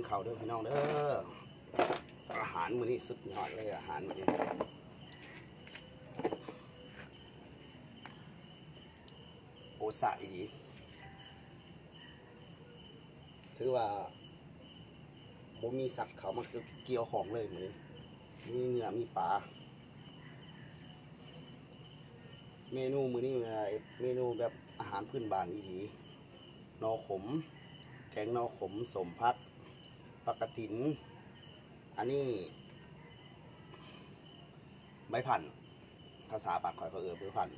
ເຂົ້າເດີພີ່ນ້ອງເດີ ອາຫານມື້ນີ້ສຸດຍອດເລີຍ ອາຫານມື້ນີ້ ໂອຊະອີ່ຫຼີ ຖືວ່າບໍ່ມີສັດເຂົ້າມາກ່ຽວຂ້ອງເລີຍມື້ນີ້ ມີເນື້ອມີປາ. ເມນູມື້ນີ້ເຮັດເມນູແບບອາຫານພື້ນບ້ານອີ່ຫຼີ ໜໍ່ຂົມ ແກງໜໍ່ຂົມ ສົ້ມຜັກ ຜັກກະຖິນ ອັນນີ້ໃບພັນ ພາສາບ້ານຂ້ອຍເຂົາເອີ້ນໃບພັນ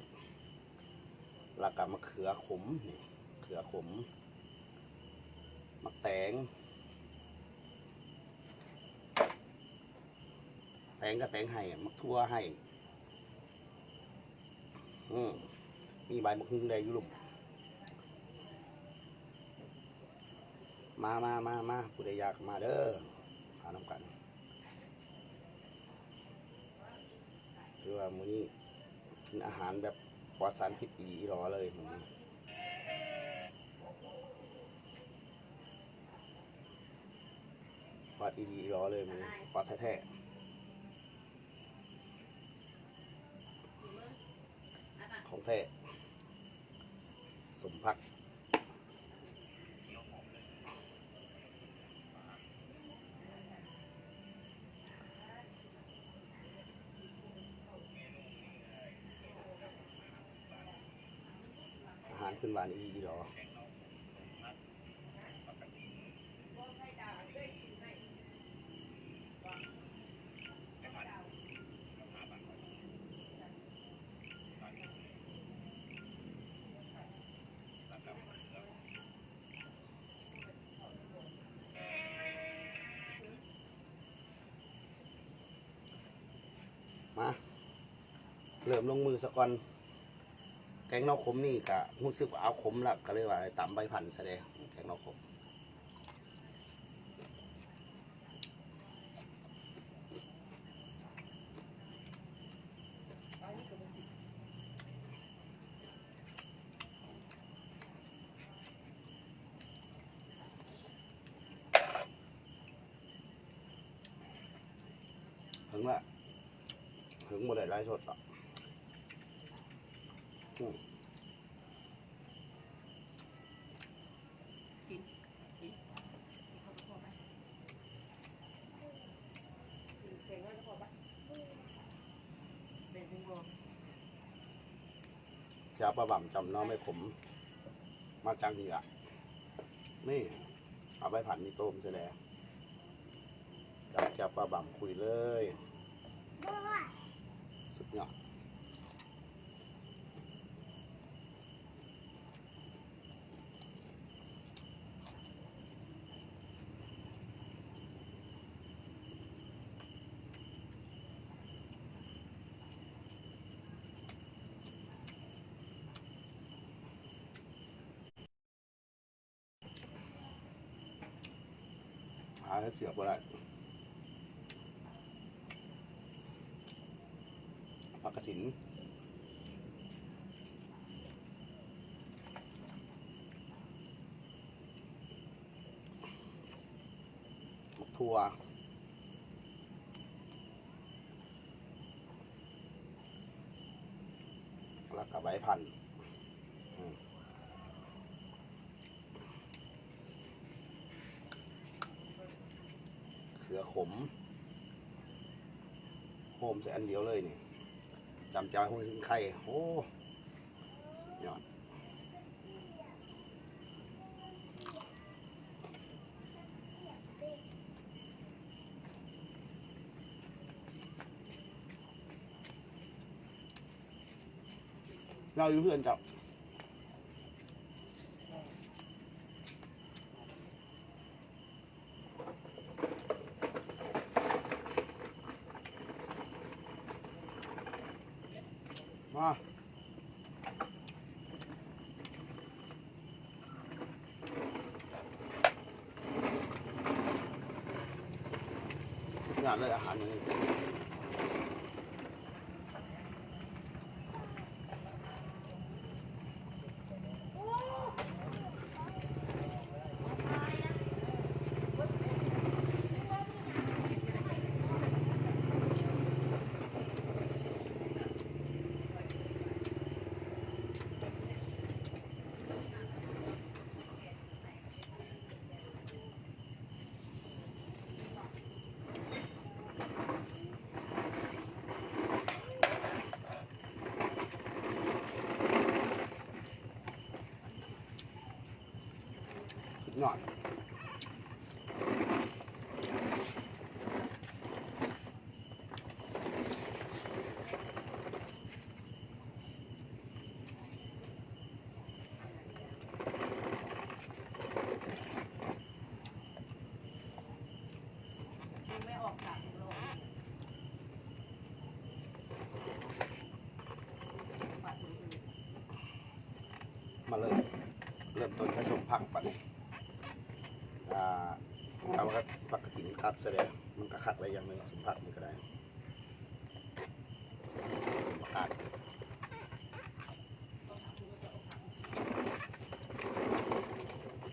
ແລ້ວກະມະເຂືອຂົມ ນີ້ ເຂືອຂົມ ໝາກແຕງ ແຕງກະແຕງໄຫ້ ໝາກຖົ່ວໄຫ້ ອື ມີໃບໝາກຫຸ່ງແດ່ຢູ່ລຸ່ມ ມາ ມາ ມາ ມາ ຜູ້ໃດຢາກມາເດີ ມານຳກັນ ຖືວ່າມື້ນີ້ກິນອາຫານແບບປອດສານພິດອີ່ຫຼີອີ່ຫຼໍເລີຍມື້ນີ້ ປອດອີ່ຫຼີອີ່ຫຼໍເລີຍມື້ນີ້ ປອດແທ້ໆ ຂອງແທ້ ສົ້ມຜັກ ອາຫານພື້ນບ້ານອີ່ຫຼີອີ່ຫຼໍ. ມາ ເລີ່ມລົງມືສາກ່ອນ ແກງໜໍ່ຂົມນີ້ກະຮູ້ສຶກວ່າເອົາຂົມລະ ກະເລີຍວ່າຕຳໃບພັນຊະເດ ແກງໜໍ່ຂົມ. ເຖິງລະ ເຖິງບໍ່ໄດ້ໄລຟ໌ສົດດອກ ອືມ. ກິນ ກິນ ກິນເຂົ້າກັບພວກໄປ ກິນແກງໄວ້ກັບພວກໄປ ແບ່ງເທິງບໍ່ ແຈ່ວປາບ້ຳຈ້ຳໜໍ່ໄມ້ຂົມ ມາຈັ່ງນີ້ລະ ນີ້ ເອົາໃບພັນນີ້ຕົ້ມຊະແດ່ ຈັບ ຈັບປາບ້ຳຄຸຍເລີຍ ສຸດຍອດ. ຫາເຮັດສຽບບໍ່ໄດ້ ຜັກກະຖິນ ໝາກຖົ່ວ ແລ້ວກະໃບພັນ ອືມ. ເຂືອຂົມ ໂຮມໃສ່ອັນດຽວເລີຍນີ້ ຈ້ຳແຈ່ວໂຮມຊິງໄຄ ໂອ້ ສຸດຍອດ ລາວຢູ່ເຮືອນເຈົ້າ. ມາ ສຸດຍອດເລີຍອາຫານມື້ນີ້. ເ ຍອດ ມາເລີ່ມ ເລີ່ມຕົ້ນໃສ່ສົ້ມຜັກບັດນີ້ ອ່າ ເອົາຜັກກະຕິນຄັກຊະແດ່ ມັນກະຄັກໄດ້ຢ່າງໜຶ່ງ ສົ້ມຜັກມັນກະໄດ້ ສົ້ມຜັກກາດ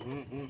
ອືມ ອືມ.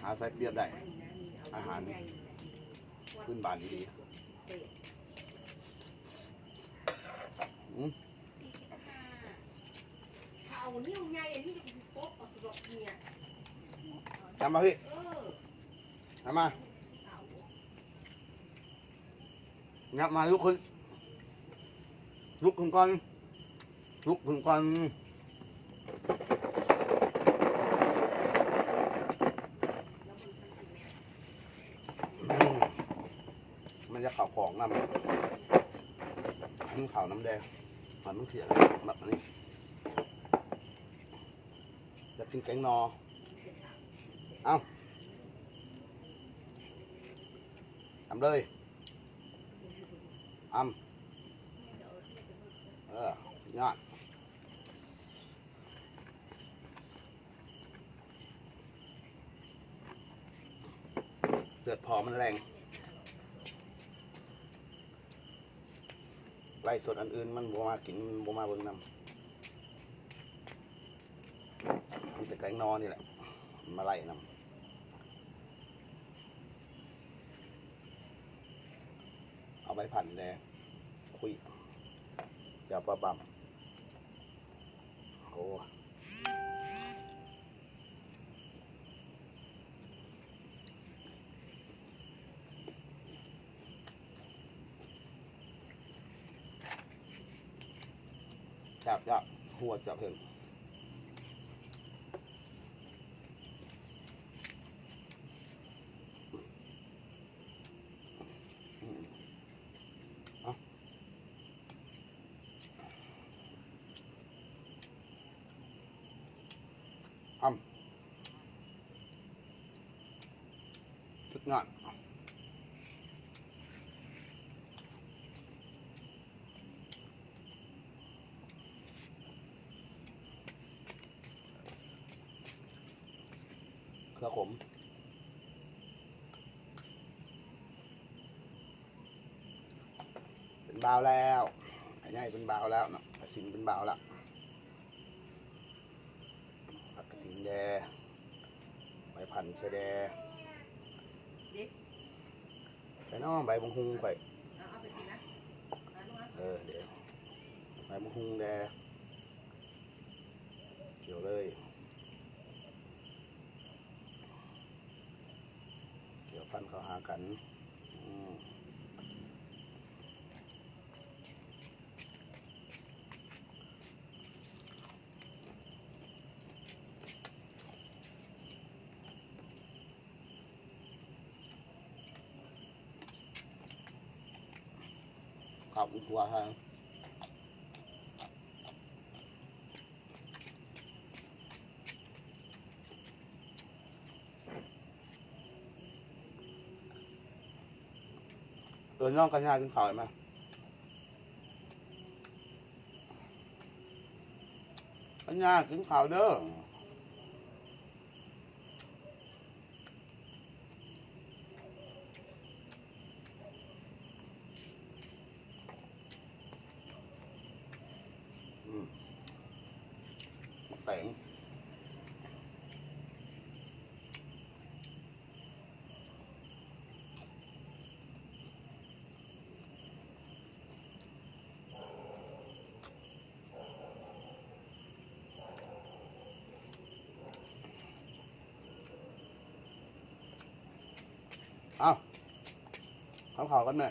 ຫາໃສ່ປຽບໄດ້ ອາຫານພື້ນບ້ານດີໆ ອືມ ເອົານິ້ວໃຫຍ່ອັນນີ້ ນຳມາພີ່ ເອີ ນຳມາ. ຫຍັບມາ ລຸກຂຶ້ນ ລຸກຂຶ້ນກ່ອນ ລຸກຂຶ້ນກ່ອນ ມັນຢາກເຂົ້າຂອງນຳ ໃຫ້ມັນເຂົ້ານຳແດ່ ໃຫ້ມັນຂຽນແບບນີ້ ຢາກກິນແກງໜໍ່ ເອົ້າ ອຳເລີຍ ອຳ ເອີ ສຸດຍອດ ເລືອດພໍ່ມັນແລງ ໄລສົດອັນອື່ນມັນບໍ່ມາກິນ ບໍ່ມາເບິ່ງນຳ ມີແຕ່ແກງໜໍ່ນີ້ແຫຼະ ມາໄລນຳ. ເອົາໃບພັນແດ່ ຄຸຍ ແຈ່ວປາບຳ ໂອ້ ແຊບໆ ຫົວຈະເພິ່ນ ອືມ ເອົາ ອຳ ສຸດຍອດ ເຄືອຂົມ ເປັນບ່າວແລ້ວ ອ້າຍໃຫຍ່ເປັນບ່າວແລ້ວເນາະ ອ້າຍສິນເປັນບ່າວແລ້ວ ຜັກກະຕິນແດ່ ໃບພັນໃສ່ແດ່ ໃສ່ເນາະ ໃບບັກຫຸ່ງຂ້ອຍ ເອີ ເດ ໃບບັກຫຸ່ງແດ່ ກ່ຽວເລີຍ ກ່ຽວພັນເຂົ້າຫາກັນ ອືມ. ເຂົ້າຄົວໃຫ້ ເອີ້ນນ້ອງກັນຍາກິນເຂົ້າໄດ້ໄໝ? ກັນຍາກິນເຂົ້າເດີ້. ອືມ ໝາກແຕງ. ເອົ້າ ເຂົ້າກັນແມ່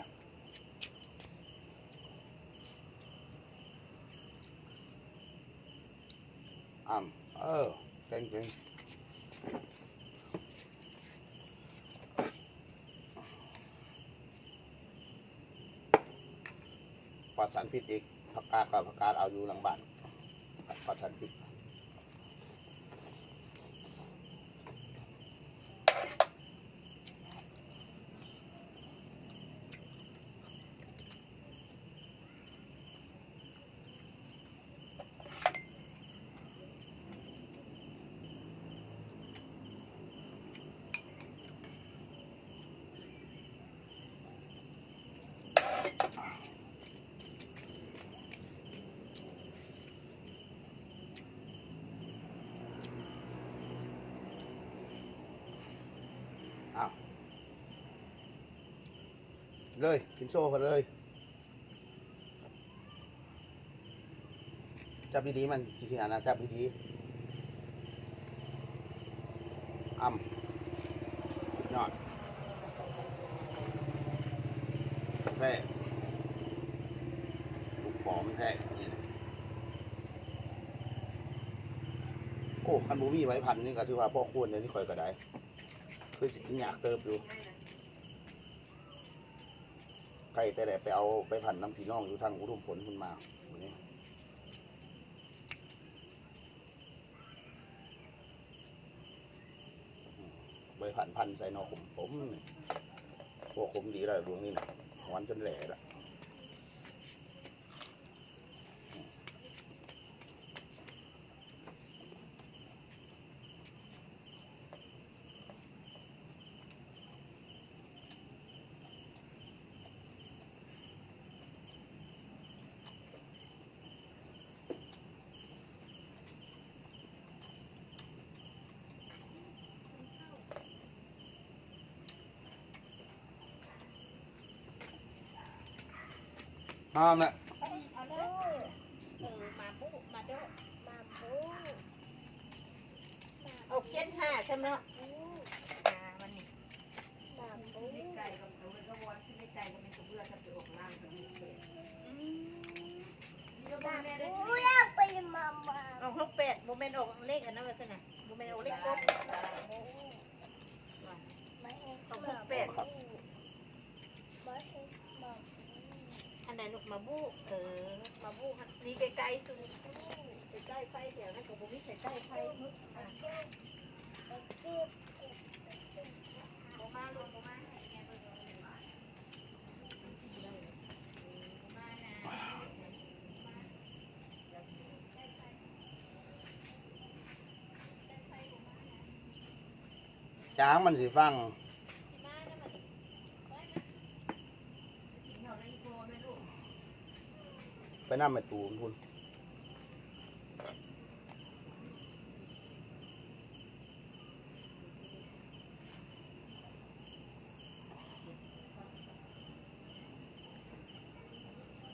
ອຳ ເອີ ເກັ່ງໆ. ປອດສານພິດອີກ ຜັກກາດກໍຜັກກາດເອົາຢູ່ຫຼັງບ້ານ ປອດສານພິດ. ອ້າວ ເລີຍ ກິນໂຊເພິ່ນເລີຍ. ຈັບດີໆ ມັນຊິອັນນະ ຈັບດີໆ ອຳ ສຸດຍອດ ແທ້ ລູກຂອງແທ້ນີ້ນະ. ໂອ້ ຄັນບໍ່ມີໃບພັນນີ້ກໍຖືວ່າພໍຄວນເດ ນີ້ຂ້ອຍກໍໄດ້ ຄືຊິກິນຍາກເຕີບຢູ່. ໄກແຕ່ໄດ້ໄປເອົາໃບພັນນຳພີ່ນ້ອງຢູ່ທາງອຸດົມພົນພຸ້ນມາມື້ນີ້ ໃບພັນພັນໃສ່ໜໍ່ຂົມໆ ນີ້ ໂອ້ ຂົມດີແລ້ວດວງນີ້ນະ ຫອນຈົນແຫຼລະ. ມາແມ່ ເອີ ມາບຸ ມາໂດ ມາບຸ ອອກເຈັດຫ້າຊ້ຳເນາະ ອືມ ອ່າ ວັນນີ້ ມາບຸ ອືມ ມາບຸ ອອກຫົກແປດ ບໍ່ແມ່ນອອກເລກອັນນັ້ນວ່າຊັ້ນນະ ບໍ່ແມ່ນອອກເລກກົບ ອອກຫົກແປດ. ອັນໃດລູກ ມາບຸ ເອີ ມາບຸຫັ້ນ ນີ້ໃກ້ໆ ໂຕນີ້ ໃກ້ໆ ໄຟແຖວນັ້ນກໍບໍ່ມີໃຜໃກ້ໄຟ ອ່າ ບໍ່ມາລູກ ບໍ່ມາ ໃຫ້ແມ່ເບິ່ງ ບໍ່ມານະ ຈ້າງມັນຊິຟັງ ໄປນຳແມ່ຕູນພຸ້ນ.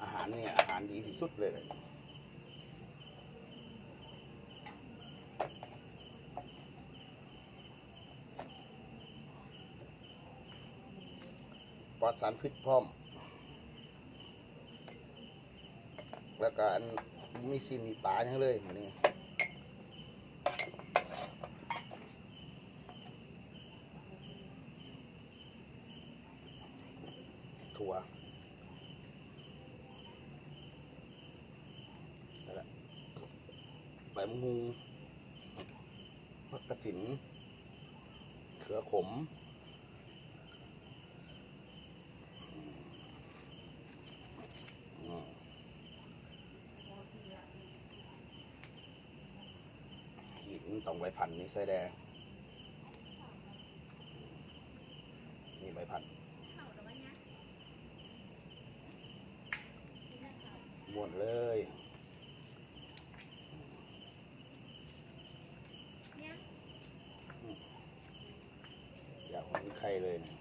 ອາຫານນີ້ອາຫານດີທີ່ສຸດເລີຍ. ປອດສານພິດພ້ອມ ແລ້ວກະອັນ ມີຊີ້ນມີປາຫຍັງເລີຍມື້ນີ້. ຖົ່ວ ແລ້ວກະໃບມະຫຸ່ງ ຜັກກະຖິນ ເຂືອຂົມ ອືມ ຮີດມັນຕ້ອງໃບພັນນີ້ໃສ່ແດ່ ນີ້ໃບພັນ ມ້ວນເລີຍ. ອືມ ຢາກເຫັນໄຂ່ເລີຍນີ້.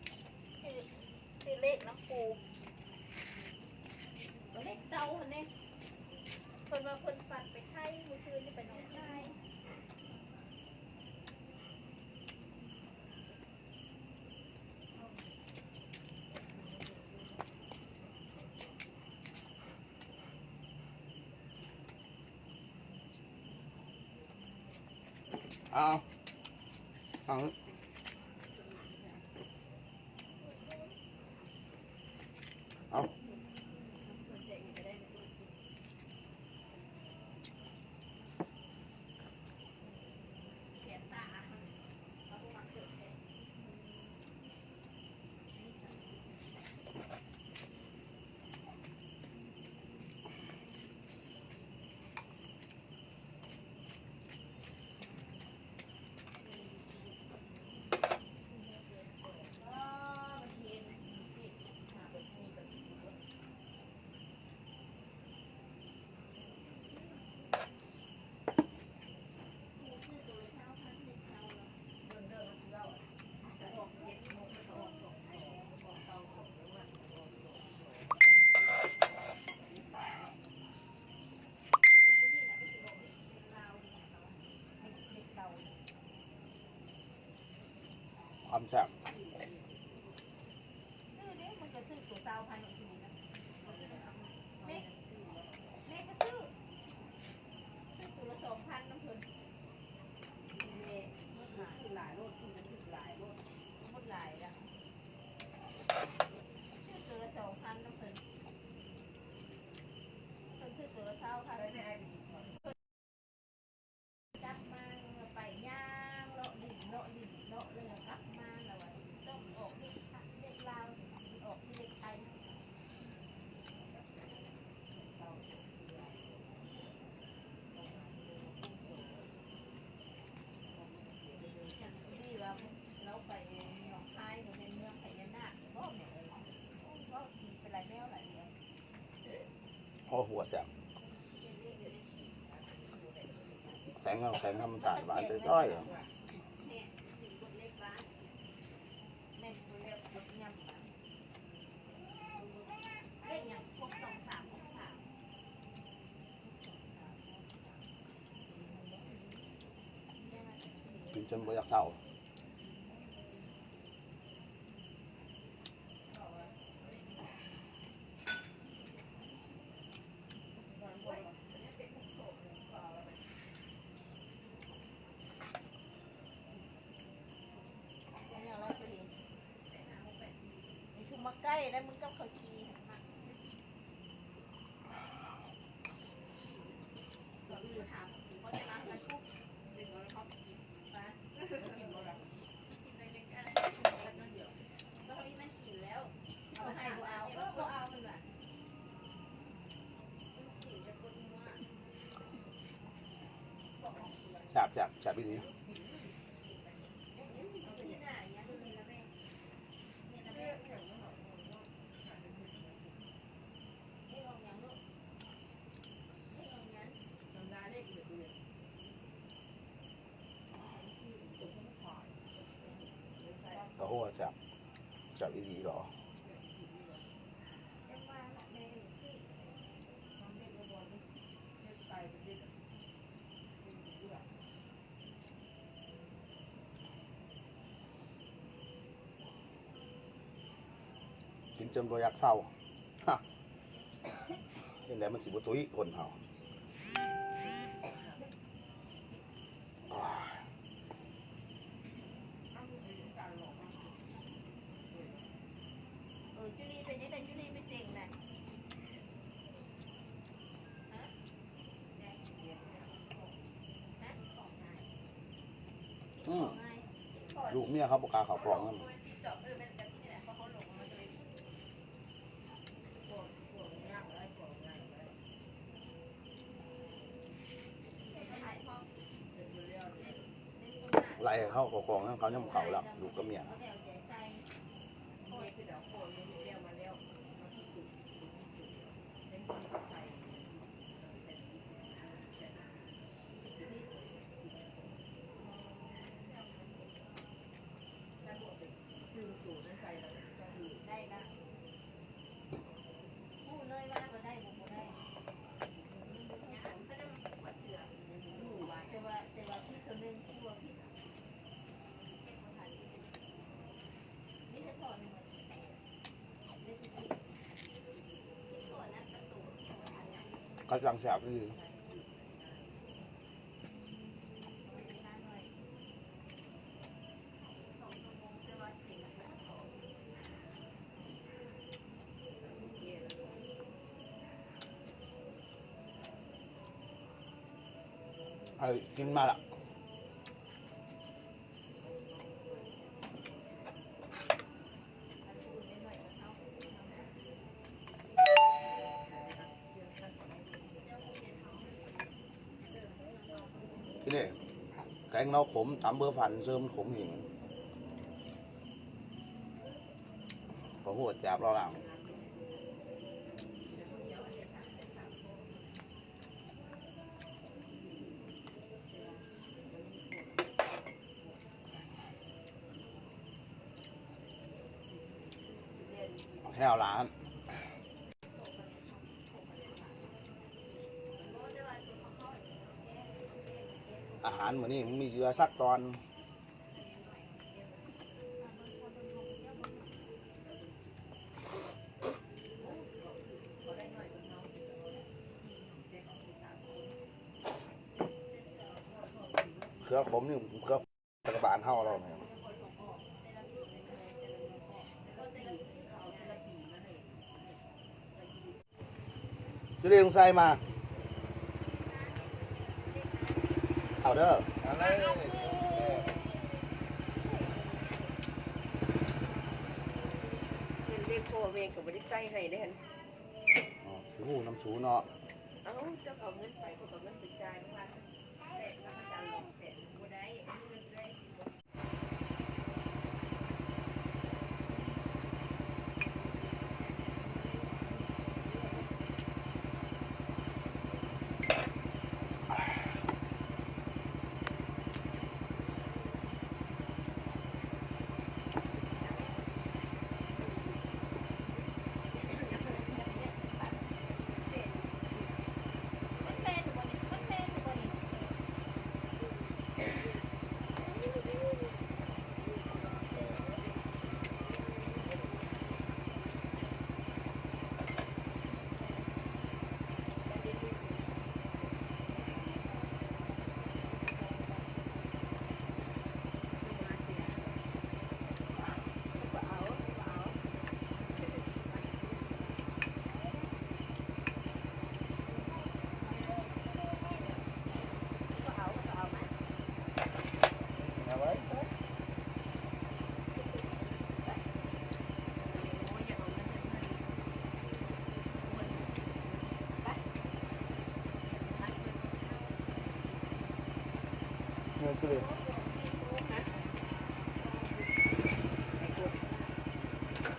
ເ ເອົາ ເອົາ ເອົາ ຄວາມແຊບ ຊື້ເດ້ ມັນກໍຊື້ຕົວຊາວພັນອີ່ຫຼີນະ ແມ່ ແມ່ກໍຊື້ ຊື້ຕົວລະສອງພັນນຳເພິ່ນ ແມ່ ຊື້ຫຼາຍໂລດ ເພິ່ນກໍຖືກຫຼາຍໂລດ ໝົດຫຼາຍລະ ຊື້ຕົວລະສອງພັນນຳເພິ່ນ ເພິ່ນຊື້ຕົວລະຊາວພັນ ກັບມາ ໄປຍ່າງເລາະຫຼິ້ນ ເລາະຫຼິ້ນ ເລາະແລ້ວກັບມາ ແລ້ວວ່າຕ້ອງອອກເລກ ເລກລາວ ອອກເລກໄທ ຢ່າງທີ່ວ່າລາວໄປໜອງຄາຍ ກໍແມ່ນເມືອງພະຍານາກບໍ ແມ່ເອີຍ ເວົ້າດີໄປຫຼາຍແນວຫຼາຍແນວ. ໂອ້ ຫົວແຊບ ແຂງ ແຂງທຳມະຊາດ ຫວານຈ້ອຍໆ ກິນຈົນບໍ່ຢາກເຊົາ. ແຊບໆ ແຊບອີ່ຫຼີ. ເຕົ້າຫູ້ແຊບ ແຊບອີ່ຫຼີເນາະ. ກິນຈົນບໍ່ຢາກເຊົາ ຮະ ຈັ່ງໃດມັນຊິບໍ່ຕຸ້ຍຄົນເຮົາ. ເອີ ຈຸລີເປັນຈັ່ງໃດ? ຈຸລີໄປເສັງນະ ຮະ? ອືມ ລູກເມຍເຂົາບໍ່ກ້າເຂົ້າກ້ອງນຳ. ໄລ່ເຂົາເຂົ້າກ້ອງນຳ ເຂົາຍັງບໍ່ເຂົ້າແລ້ວ ລູກກັບເມຍ. ເຂົາສັ່ງແຊບອີ່ຫຼີ. ເອົາ ກິນມາລະ ນີ້ເດ້ ແກງໜໍ່ຂົມ ຕຳເບີຟັນ ເສີມຂົມເຫັງ ກໍຫົວຈາບລາວລາວ. ແຖວຫຼານ ອາຫານມື້ນີ້ມັນມີເຫຍື່ອສັກຕອນ. ເຂືອຂົມນີ້ ເຂືອ ລັດຖະບານເຮົາເນາະ. ຊິເດ ລຸງໄຊມາ ເອົາເດີ ເງິນເລກພໍ່ແມ່ກໍບໍ່ໄດ້ໃຊ້ໃຫ້ເດ້ຫັ້ນ. ອໍ ຮູ້ນຳສູເນາະ. ເອົ້າ ເຈົ້າເອົາເງິນໄປ ຂ້ອຍກໍເອົາເງິນໄປຈ່າຍ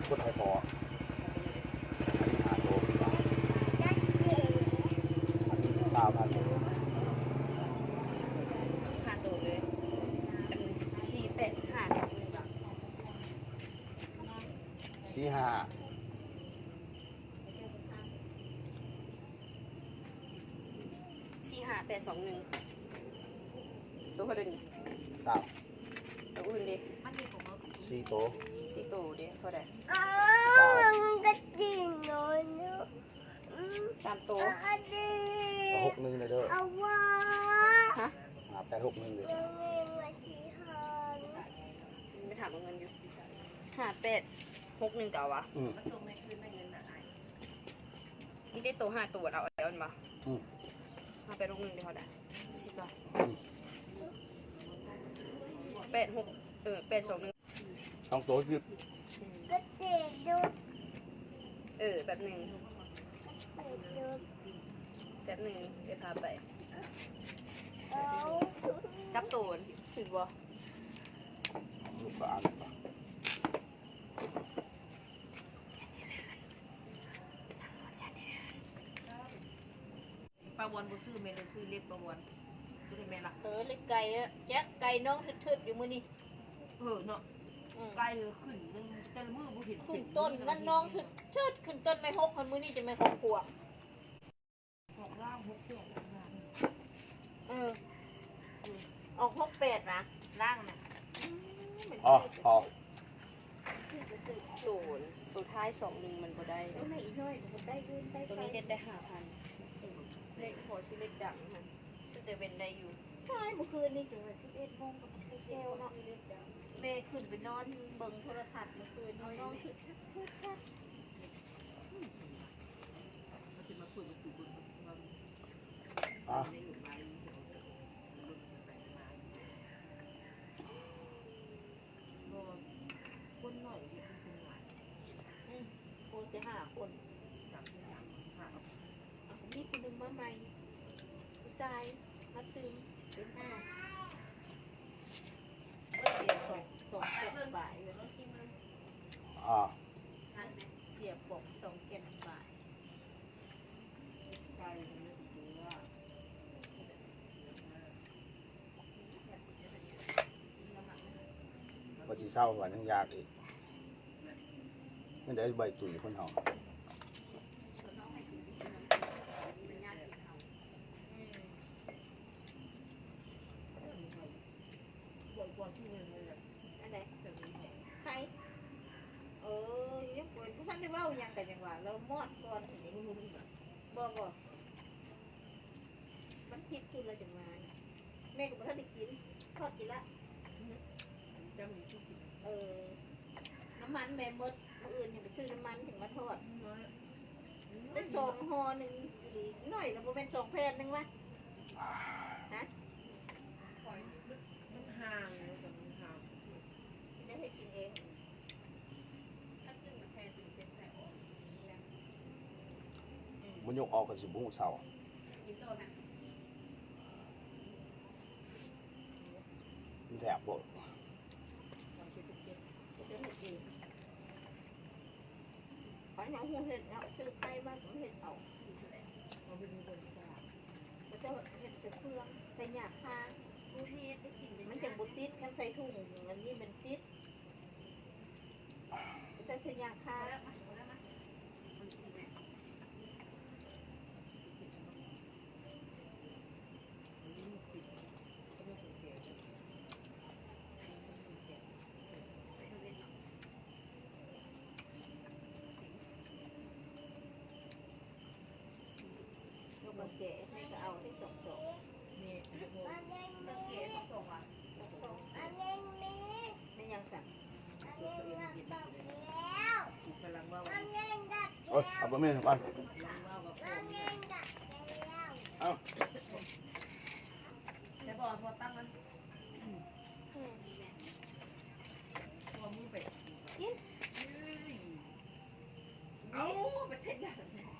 ກົດໃຫ້ພໍ ອັນນີ້ຫ້າໂຕ ອັນນີ້ຊາວພັນ ຫ້າໂຕເລີຍ ອັນສີ່ແປດຫ້າ ສີ່ຫ້າ ສີ່ຫ້າແປດສອງໜຶ່ງ ໂຕເທົ່າໃດນີ້? ຊາວ ໂຕອື່ນເດ? ສີ່ໂຕ ສີ່ໂຕເດ ເທົ່າໃດ? ຊາວ ມັນກໍຈິງເນາະ ອືມ ສາມໂຕ ກໍຫົກໜຶ່ງເດີ ເອົາວ່າ ຮະ? ຫ້າແປດຫົກໜຶ່ງເດີ ແມ່ນວ່າຊິຫາ ໄປຖາມເອົາເງິນຢູ່ ຫ້າແປດຫົກໜຶ່ງ ກໍເອົາວະ? ອືມ ມີແຕ່ໂຕຫ້າໂຕ ເອົາແລ້ວແມ່ນບໍ່? ອືມ ຫ້າແປດຫົກໜຶ່ງ ເດ ເທົ່າໃດ? ສິບ ອືມ ແປດຫົກ ເອີ ແປດສອງໜຶ່ງ ສອງໂຕສິບ ອືມ ເອີ ແປັບໜຶ່ງ ແປັບໜຶ່ງ ດຽວພາໄປ ກັບໂຕ ຖືກບໍ່? ລູກກໍອ່ານ ປາວອນບໍ່ຊື້ແມ່ນ ຊື້ເລັບປາວອນ ໂຕໃດແມ່ນລະ? ເອີ ເລັບໄກ່ ແຈັກໄກ່ນ້ອງເທີດໆ ຢູ່ມື້ນີ້ ເອີເນາະ ອືມ ໄກ່ຂຶ້ນ ແຕ່ລະມື້ບໍ່ເຫັນ ຂຶ້ນຕົ້ນນັ້ນນ້ອງເທີດໆ ຂຶ້ນຕົ້ນໄມ້ຫົກ ມື້ນີ້ຈະໄມ້ຫົກຂວບ ອອກລ່າງຫົກແປດ ເອີ ອອກຫົກແປດນະ ລ່າງນະ ອືມ ອໍ ອໍ ໂຕ ໂຕທ້າຍສອງໜຶ່ງມັນບໍ່ໄດ້ ໂຕນີ້ເຮັດໄດ້ຫ້າພັນ ເລກພໍຊິເລກດັງຫັ້ນ ຊື້ແຕ່ເວັນໄດ້ຢູ່ ທ້າຍມື້ຄືນນີ້ຈົນວ່າສິບເອັດໂມງກໍເຊວເນາະ ແມ່ຂຶ້ນໄປນອນເບິ່ງໂທລະທັດມື້ຄືນ ນ້ອງຄືຄັກ ອືມ ມາເປີດປະຕູເບິ່ງ ອາ. ຫ້າຄົນ ມີຜູ້ໜຶ່ງມາໃໝ່ ຜູ້ຊາຍມາຕື່ມເປັນຫ້າ ເບິດເບຍສອງ ສອງແກັດປາຍ ອ່າ ເບຍປ່ອງສອງແກັດປາຍ. ວ່າຊິເຊົາວ່າຍັງຢາກອີກ ແນວໃດໃບຕຸ້ຍຄົນເຮົາ. ອັນໃດ? ໃຜ? ເອີ ຍັງບໍ່ທັນໄດ້ເວົ້າຫຍັງ ກະຍັງວ່າລາວມອດກ່ອນ. ບໍ່ ບໍ່ ມັນຜິດຈຸດແລ້ວຈັ່ງວ່າ ແມ່ກໍບໍ່ທັນໄດ້ກິນ ທອດກິນລະ. ເອີ ນ້ຳມັນແມ່ໝົດ ມື້ອື່ນຍັງໄປຊື້ນ້ຳມັນຈັ່ງມາທອດ. ໄດ້ສອງຫໍ່ໜຶ່ງ ໜ້ອຍລະບໍ່ແມ່ນສອງແຜ່ນໜຶ່ງວະ ຮະ? ມັນຫ່າງ ມັນຫ່າງ ຈະເຮັດກິນເອງ. ບໍ່ຍົກອອກກໍຊິບໍ່ຮູ້ເຊົາ. ມັນແຊບໂພດ. ໄປເຮົາຮູ້ເຮັດເນາະ ຊື້ໄປມາກໍເຮັດເອົາ ເຂົາເຈົ້າເຮັດແຕ່ເຟືອງ ໃສ່ຫຍ້າຄາ ມັນຈັ່ງບໍ່ຕິດ. ຄັນໃສ່ຖົງອັນນີ້ມັນຕິດ. ໂອ້ຍ ເອົາບະໝີ່ໃຫ້ກ່ອນ ເອົາ ແຕ່ບໍ່ເອົາຖົ່ວຕັ້ງມັນ ອືມ ຖົ່ວໝູໄປກິນ ເອົາ ປະເທດລາວ.